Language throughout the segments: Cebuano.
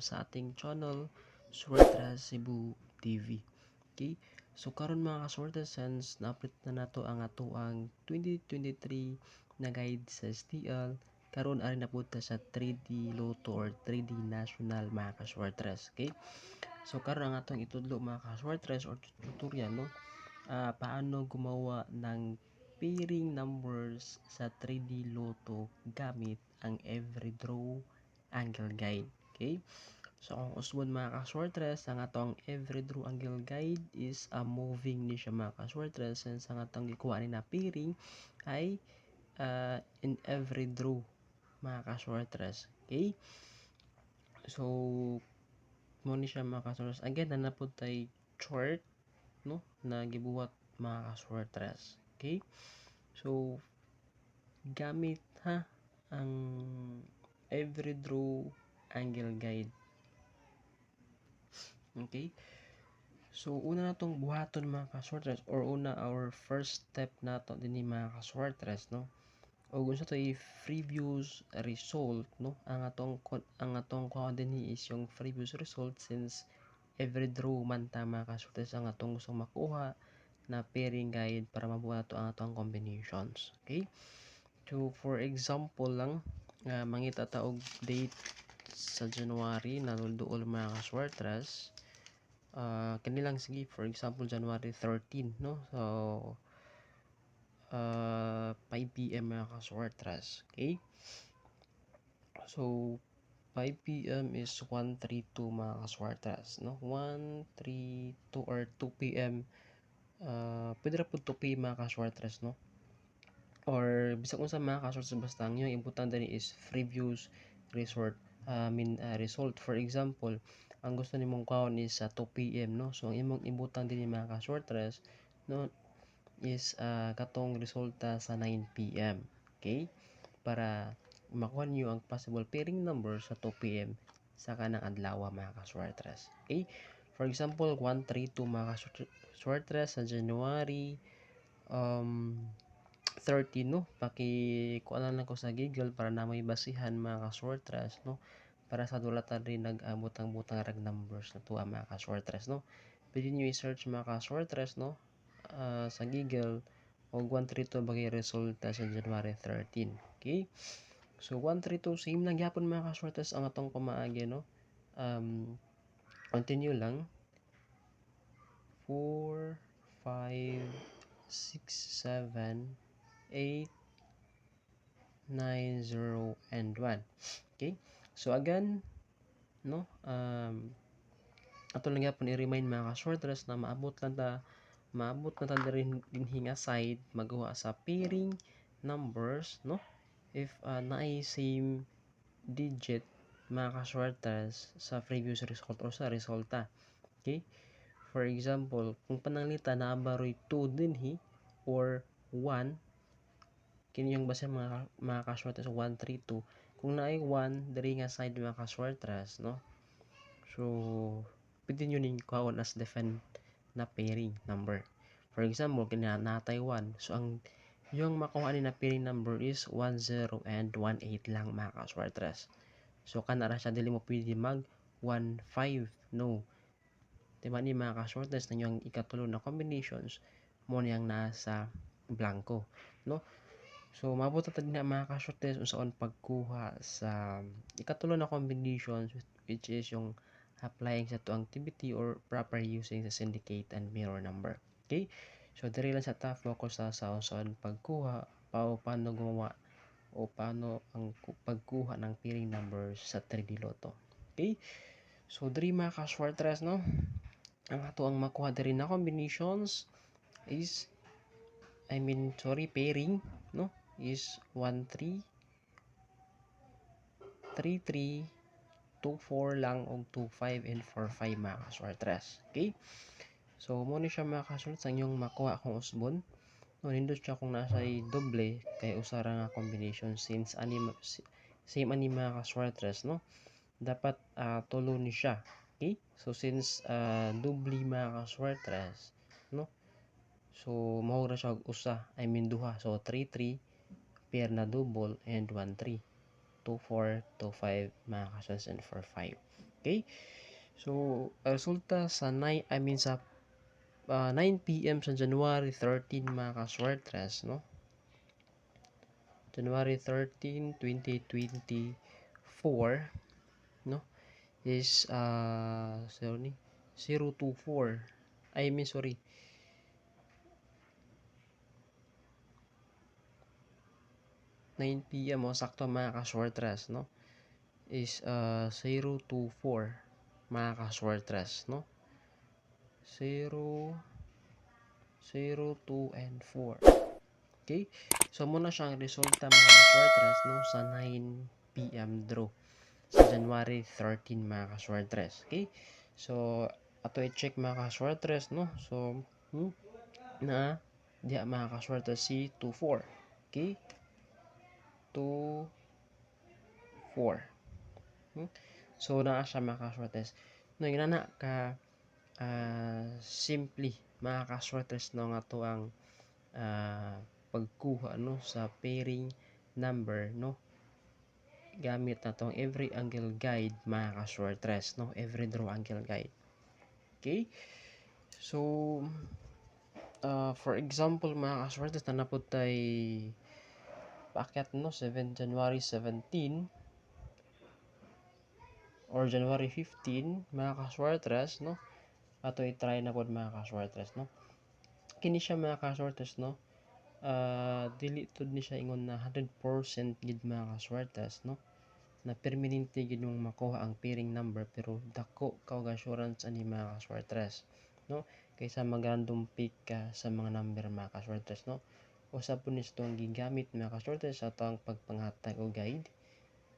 Welcome sa ating channel, Swertres Cebu TV. Okay? So karon, mga kaswertres, since na-update na nato ang atoang 2023 na guide sa STL, karon ari na pud ta sa 3D Lotto or 3D National, mga kaswertres. Okay? So karon, ang atong itudlo, mga kaswertres, or tutorial, no, paano gumawa ng pairing numbers sa 3D Lotto gamit ang Every Draw Angle Guide. Okay? So, kung usbon, mga kaswertres, ang atong Every Draw Angle Guide is a moving ni siya, mga kaswertres, since ang atong gikuha ni na pairing ay in every draw, mga kaswertres. Okay? So, mao ni siya, mga kaswertres. Again, naa na pud tay chart, no, na gibuhat, mga kaswertres. Okay? So, gamit ha ang Every Draw Angle Guide. Okay? So, una natong buhaton, mga kaswertres, or una, our first step nato dinhi, mga kaswertres, no? O unsa to previous result, no? Ang atong kuha dinhi is yung previous result since every draw man ta, mga kaswertres, ang atong gustong makuha na pairing guide para mabuo nato ang atong combinations. Okay? So, for example lang, mangita ta og date sa January na duol, mga kaswertres. Kani lang, sige, for example, January 13, no? So, 5 p.m., mga kaswertres. Okay? So, 5 p.m. is 1:32, mga kaswertres, no? 1:32 or 2 p.m. Pwede ra pud 2 p.m., mga kaswertres, no? Or bisag unsa, mga kaswertres, basta ang iyong ibutang diri is previous resort, I mean, result. For example, ang gusto nimong kuhaon is sa 2 p.m., no? So ang imong ibutang dinhi, mga kaswertres, no, is katong resulta sa 9 p.m. Okay? Para makuha niyo ang possible pairing number sa 2 p.m. sa kanang adlaw, mga kaswertres. Okay? For example, 132, mga kaswertres, sa January 30, no? Paki kuha lang ko sa Google para na may basihan, mga kaswertres, no? Para sa dula ta rin nag-butang-butang rag numbers na tuwa, mga kaswertres, no? Pwede niyo i-search, mga kaswertres, no, sa Google og 132 bagay resulta sa January 13. Okay? So 132, same lang gyapon, mga kaswertres, ang atong pamaagi, no? Continue lang. 4, 5, 6, 7, 8, 9, 0, and 1. Okay? So again, no, ato lang gyapon i-remind, mga kaswertres, na maabot na ta diri dinhi nga side magawa sa pairing numbers, no, if naay same digit, mga kaswertres, sa previous result or sa resulta. Okay? For example, kung pananglita naa ba roy 2 dinhi or 1, kini yung base, mga kaswertres, 1 3 2. Kung naay 1 diri nga side, mga kaswertres, no, so pwede nyo ning kuhaon as defend na pairing number. For example, kini natay 1, so ang yung makuha ni na pairing number is 1 0 and 1 8 lang, mga kaswertres. So kana ra siya, dili mo pwede mag 1 5, no? Diba ni, mga kaswertres, na yung ikatulo na combinations mo niyang nasa blanco, no? So maabot ta din na, mga kaswertres, unsaon pagkuha sa ikatulo na combinations, which is yung applying sa to activity or proper using sa syndicate and mirror number. Okay? So diri lang sa ta focus sa unsaon pagkuha pa o paano gumawa o paano ang pagkuha ng pairing numbers sa 3D Lotto. Okay? So diri, mga kaswertres, no, ang ato ang makuha diri na combinations is, I mean, sorry, pairing, no, is 1 3 3 3 2 4 lang og 2 5 and 4 5, mga kaswertres. Okay? So mo ni siya, mga kaswertres, ang inyong makuha kung usbon, no? Nindot siya kung nasa doble kay usa ra nga combination since ani same ani, mga kaswertres, no? Dapat tulo ni siya. Okay? So since doble, mga kaswertres, no, so mao ra siya og usa, I mean, duha. So 3 3 pair na double and 1 3 2 4 2 5, mga kaswertres, and 4 5. Okay? So, resulta sa 9, I mean sa 9 PM sa January 13 mga kaswertres, no? January 13, 2024, no? Is sorry, 024. I mean, sorry. 9 PM o sakto mga kaswertres, no? Is 024 mga kaswertres, no? 0 0, 2, and 4. Okay? So, muna siya ang resulta mga kaswertres, no? Sa 9 PM draw sa January 13 mga kaswertres. Okay? So, ato i-check mga kaswertres, no? So, na diha mga kaswertres si 2, 4. Okay? 2, 4. So, naa siya mga kaswertres. No, yun na ka simply mga kaswertres, no, nga to ang pagkuha, no, sa pairing number, no, gamit na tong every angle guide mga kaswertres, no, every draw angle guide. Okay, so for example mga kaswertres, na napud tay paakyat, no, 7 January 17 or January 15 mga kaswertres, no, ato i-try na pod mga kaswertres, no. Kini siya mga kaswertres, no, dili tud ni siya ingon na 100% gid mga kaswertres, no, na permanente gid mong makuha ang pairing number, pero dako ka og assurance ani mga kaswertres, no, kaysa mag-random pick ka sa mga number mga kaswertres, no. Usa po ni itong gigamit mga kaswertres sa atong pagpanghatag og guide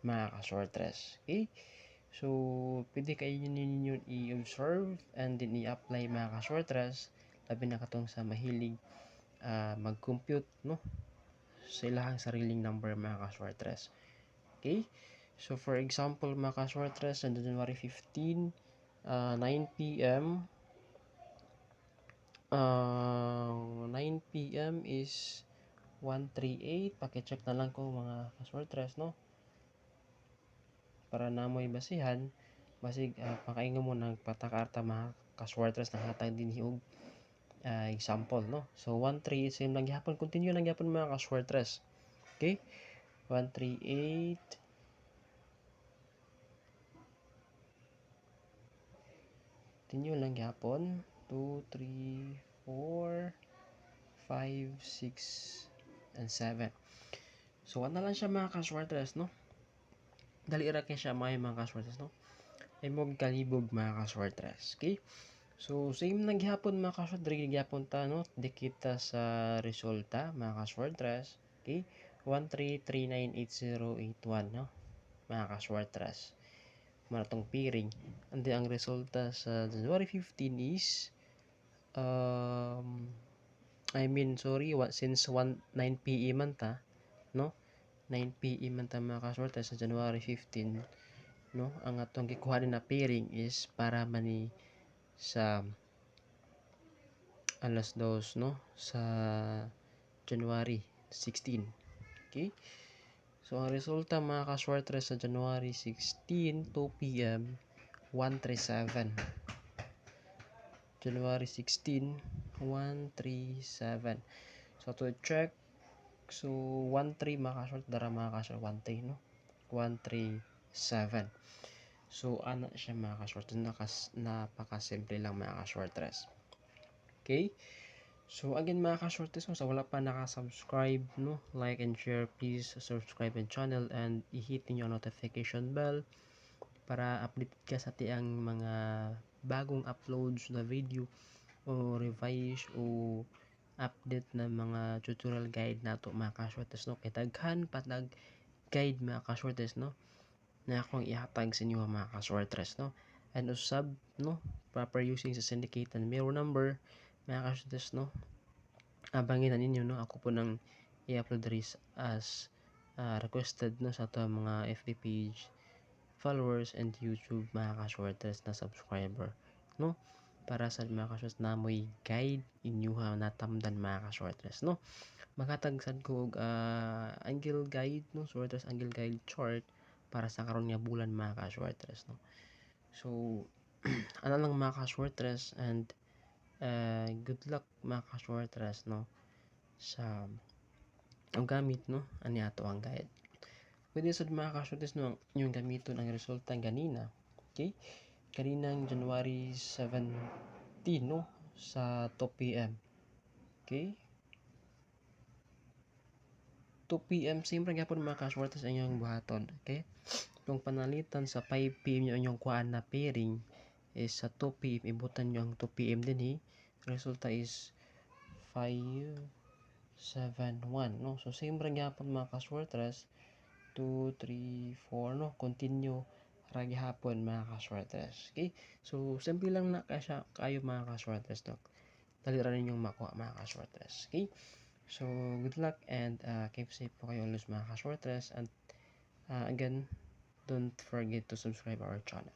mga kaswertres. Okay? So, pwede kayo ninyo i-observe and then i-apply mga kaswertres, labi na katong sa mahilig mag-compute, no, sa ilahang sariling number mga kaswertres. Okay? So, for example mga kaswertres, on January 15, 9 PM, 9 PM is 138. Paki-check na lang ko mga kaswertres, no, para namoy basihan basig pakaingon mo nagpataka-arta mga kaswertres na hatag din og example, no. So 13 same lang gihapon, continue lang gihapon mga kaswertres. Okay, 138 continue lang gihapon, 2, 3, 4, 5, 6, and 7. So, ano lang siya mga kaswertres, no? Dali ra kay siya mga kaswertres, no? Ay mo kalibog mga kaswertres. Okay? So, same na gihapon mga kaswertres, gihapon ta, no? Di kita sa resulta mga kaswertres. Okay? 13398081, no? Mga kaswertres. Mara tong pairing. And then, ang resulta sa January 15 is I mean, sorry, since 9 PM man ta, no? 9 PM man ta mga kaswertres sa January 15, no? Ang atong gikuha ni na pairing is para man ni sa alas 2, no? Sa January 16. Okay? So, ang resulta mga kaswertres sa January 16, 2 PM, 137. January 16, 137. So, to check, so, 13 mga kaswerte, dara mga kaswerte, 13, no? 137. So, ana siya mga kaswerte, napakasimple lang mga kaswertres. Okay? So, again mga kaswertres, no, sa wala pa nakasubscribe, no, like and share, please subscribe and channel and i-hit niyo ang notification bell para update ka sa tiang mga bagong uploads na video o revise o update na mga tutorial guide nato mga kaswertres, no, kay daghan patag guide mga kaswertres, no, na akong ihatag sa inyo mga kaswertres, no, and usab, no, proper using sa syndicate and mirror number mga kaswertres, no, abangin na ninyo, no, ako po nang i-upload ris as requested, no, sa ato mga FB page followers and YouTube mga kaswertres na subscriber, no, para sa mga kaswertres na mo'y guide inyuha natamdan mga kaswertres, no. Maghatag sad ko og angle guide, no, swertres angle guide chart para sa karon nga bulan mga kaswertres, no. So ano lang, mga ka-shortres, and good luck, mga ka-shortres, no, sa ang gamit, no, ani ato ang guide. Pwede sad, mga ka-shortres, no, ang inyong gamiton ang resulta ganina, okay, kaninang January 17, no, sa 2 p.m. Okay, 2 p.m., same ra gyapon, mga ka-shortres, ang inyong buhaton. Okay, kung panalitan sa 5 p.m. yung inyong kuan na pairing is sa 2 p.m., ibutan nyo ang 2 p.m. dinhi. Resulta is 5 7 1, no? So same ra gyapon, mga ka-shortres. 2 3 4, no, continue ra gihapon, mga ka-shortres. Okay, so simple lang na kaya kayo, mga ka-shortres, no? Dali ra ninyong makuha, mga ka-shortres. Okay, so good luck and keep safe po kayo always, mga ka-shortres, and again, don't forget to subscribe our channel.